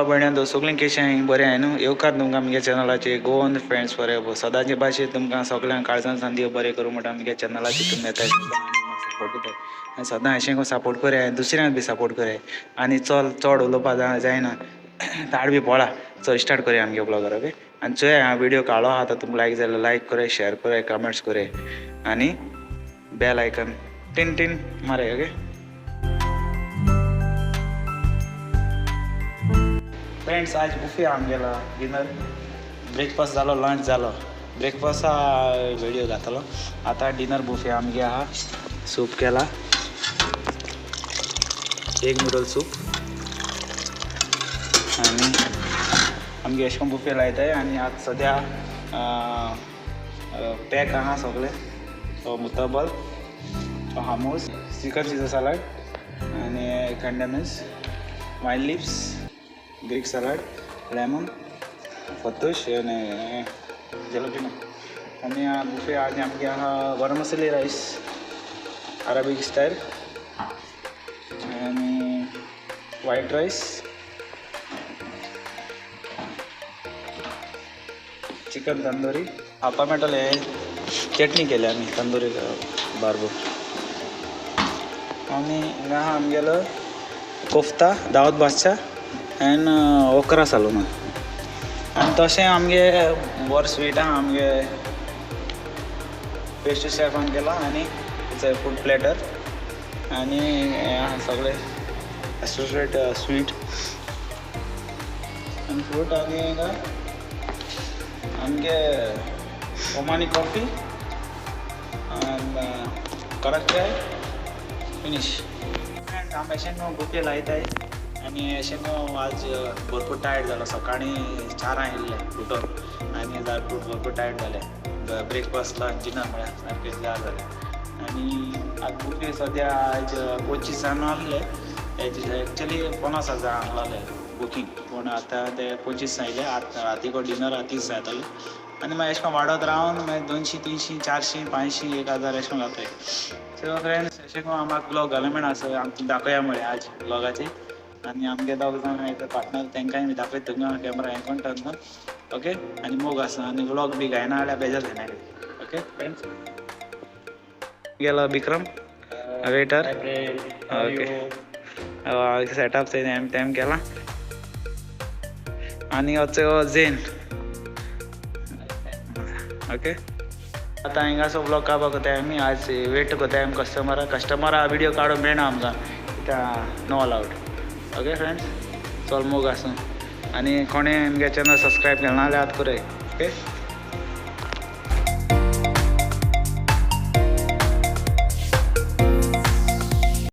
भयण्यां सगळीं कशें बरें आहाय न्हू. येवकार तुमकां आमगे चॅनलाचेर गोवन फ्रेंड्स फॉर एवर. सदांचे भाशेन तुमकां सगळ्यांक काळजान सावन देव बरें करूं म्हणटा. आमगे चॅनलाचेर तुमी येताय सपोर्ट दिताय आनी सदां अशें सपोर्ट कराय, दुसऱ्यांक बी सपोर्ट कराय. आनी चल चड उलोवपा जायना, ताड बी पळा. चल स्टार्ट करया आमगे ब्लॉगर. ओके, आनी चोया हांव व्हिडियो काडलो आहा, आतां तुमकां लायक जाल्यार लायक कराय, शेअर कराय, कमेंट्स कराय आनी बेल आयकन टिन टिन माराय. ओके फ्रेंड्स, आज बुफे आमगेलो डिनर. ब्रेकफास्ट जालो, लंच जालो. ब्रेकफास्ट व्हिडिओ घातलो. आतां डिनर बुफे आमगे आहा. सूप केला, एग नुडल सूप आनी आमगे अशें करून बुफे लायताय. आनी आतां सद्या पॅक आहा सगळे. सो मुतबल, हामूस, चिकन सिजर सलाड आनी कंडेमिस, wine leaves, Greek salad, lemon, fattoush आनी जेलोटिनो. आनी बुफे आनी आमगे आहा गरम मसाले रायस अरेबिक स्टायल आनी व्हायट रायस, चिकन तंदुरी. आपा मेळटले चटणी केल्या आमी तंदुरी बारबो. आनी हिंगा आहा आमगेलो कोफ्ता दावत बादशा एंड ओकरा सालून. आनी तशें आमगे बरें स्वीट आहा. आमगे पेस्ट्री शेफान केला आनी it's a food platter आनी हें आहा सगळें एसोसिएट स्वीट आनी फ्रूट. आनी हिंगा आमगे ओमानी कॉफी आनी कडक चाय फिनीश. आमी अशें न्हू बुफे लायताय आनी अशें न्हू आज भरपूर टायर्ड जालो. सकाळीं 4 येयल्ले उठोन आनी भरपूर टायर्ड जाले. ब्रेकफास्ट लंच डिनर म्हळ्यार सारकें जार जालें. आनी आतां बुफे सद्या आयज 25 जाणां आहले. एक्चुली 50 जाणां आहले बुकींग, पूण आतां ते 25 आयले. आतां रातीको डिनर 30 जातले आनी मागीर अशें करून वाडत रावन मागीर 200, 300, 400, 500, 1000 अशें करून जाताय. सो फ्रेंड्स, अशें करून आमकां ब्लॉग घालूं मेळना सो आमकां दाखोवया म्हळें आज ब्लॉगाचेर. आनी आमगे दोग जाण पार्टनर तांकांय बी दाखयता तुमकां कॅमरा हें कोण टर्न. ओके, आनी मोग आसा आनी व्लॉग बी गायना जाल्यार बेजार जायना. ओके फ्रेंड्स, गेलो विक्रम वेटर. ओके, सेटअप तें तेम केला. आनी हो झेन. ओके, आतां हिंगासो ब्लॉग काडपाक कोताय आमी. आज वेट कोताय आमी कस्टमरा. कस्टमरा व्हिडिओ काडूंक मेळना आमकां, कित्याक नो अलावड. ओके फ्रेंड्स, चल मोग आसूं. आनी कोणें आमगे चॅनल सबस्क्रायब केलें ना जाल्यार आतां कराय. ओके.